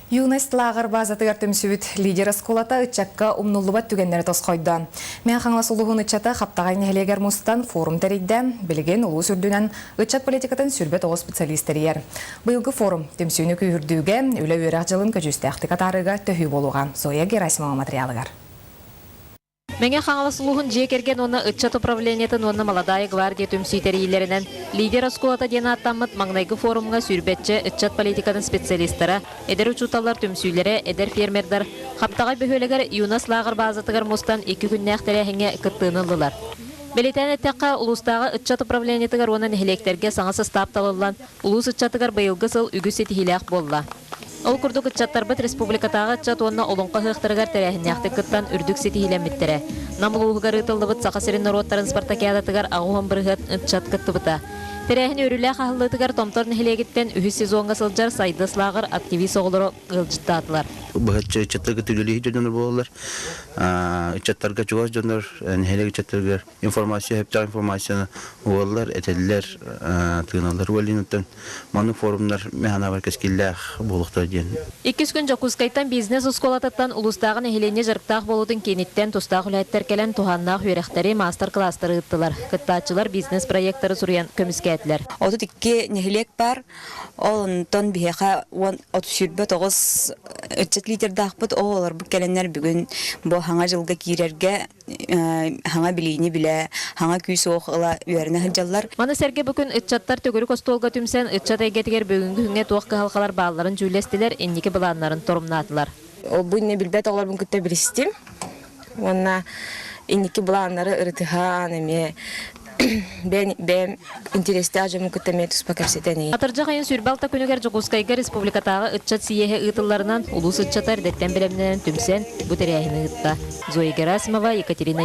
Юность лааҕыр базатыгар түмсүбүт лидер оскуолата ыччакка умнуллубат түгэннэри тосхойдо. Мэҥэ Хаҥалас улууһун ыччата Хаптаҕай нэһилиэгэр мустан форум тэрийдэ. Билигин улуус үрдүнэн ыччат политикатын 29 специалист тэрийэр. Быйылгы форум түмсүүнү күүһүрдүүгэ, үлэ-үөрэх дьылын көдьүүстээхтик атаарыыга төһүү буолуоҕа. Зоя Герасимова материалыгар. Мэҥэ Хаҥалас улууһун дьиэ кэргэн уонна ыччат управлениетын уонна Молодая гвардия түмсүү тэрийиилэринэн «Лидер оскуолата» диэн ааттаммыт маҥнайгы форумҥа сүүрбэччэ ыччат политикатын специалистара, эдэр учууталлар түмсүүлэрэ, эдэр фермердар Хаптаҕай бөһүөлэгэр Юность лааҕыр баазатыгар мустан икки күннээх тэрээһиҥҥэ кыттыыны ыллылар. Бэлиэтээн эттэххэ, улуустааҕы ыччат управлениетыгар уонна нэһилиэктэргэ саҥа састаап талыллан, улуус ыччатыгар быйылгы сыл үгүс ситиһиилээх буолла. Ол курдук ыччаттарбыт республикатааҕы ыччат уонна Олоҥхо ыһыахтарыгар тэрээһиннээхтик кыттан үрдүк ситиһиилэммиттэрэ. Нам улууһугар ыытыллыбыт Саха сирин норуоттарын спартакиадатыгар 80% ыччат кыттыбыта. Тэрээһин үөрүүлээх аһыллыытыгар Томтор нэһилиэгиттэн үһүс сезоҥҥа сылдьар Сайдыс лааҕыр активист оҕолоро ыалдьыттаатылар. Быһаччы ыччаттарга түлэлиһи дьоннор буолаллар. Ыччаттарга чугас дьоннор нэһилиэк ыччаттарыгар информация сөптөөх информацияны угаллар, этэллэр, тыыналлар. Уоллинуттан маннык форумнар механабар кэскиллээх буолуохтара диэн. Иккис күн Дьокуускайтан бизнес оскуолатыттан улуустааҕы нэһилиэнньэ дьарыктаах буолуутун кииниттэн тустаах үлэһиттэр кэлэн туһааннаах үөрэхтэри, маастар-кылаастары ыыттылар. Кыттааччылар бизнес-проектары суруйан көмүскээтилэр. 32 нэһилиэк баар. Ол онтон биһиэхэ 39 ыччат лидердаахпыт. Ол олорбут кэлэннэр бүгүн бу хаҥа дьылга киирэргэ хаҥа билиини билэ, хаҥа күүс-уох ыла үөрэнэ сылдьаллар. Маны сэргэ бу күн ыччаттар төгүрүк остуолга түмсэн, ыччат эйгэтигэр бүгүҥҥү күҥҥэ туох кыһалҕалар баалларын дьүүллэстилэр, инники былааннарын торумнаатылар. Бу иннинэ билбэт оҕолорбун кытта билистим уонна инники былааннары ырытыһан эмиэ бэйэм интэриэстээх дьоммун кытта эмиэ туспа кэпсэтэн Атырдьах ыйын 26 күнүгэр Дьокуускайга республикатааҕы ыччат сийиэһэ ыытылларынан улуус ыччата эрдэттэн бэлэмнэнэн түмсэн бу тэрээһини ыытта. Зоя Герасимова, Екатерина.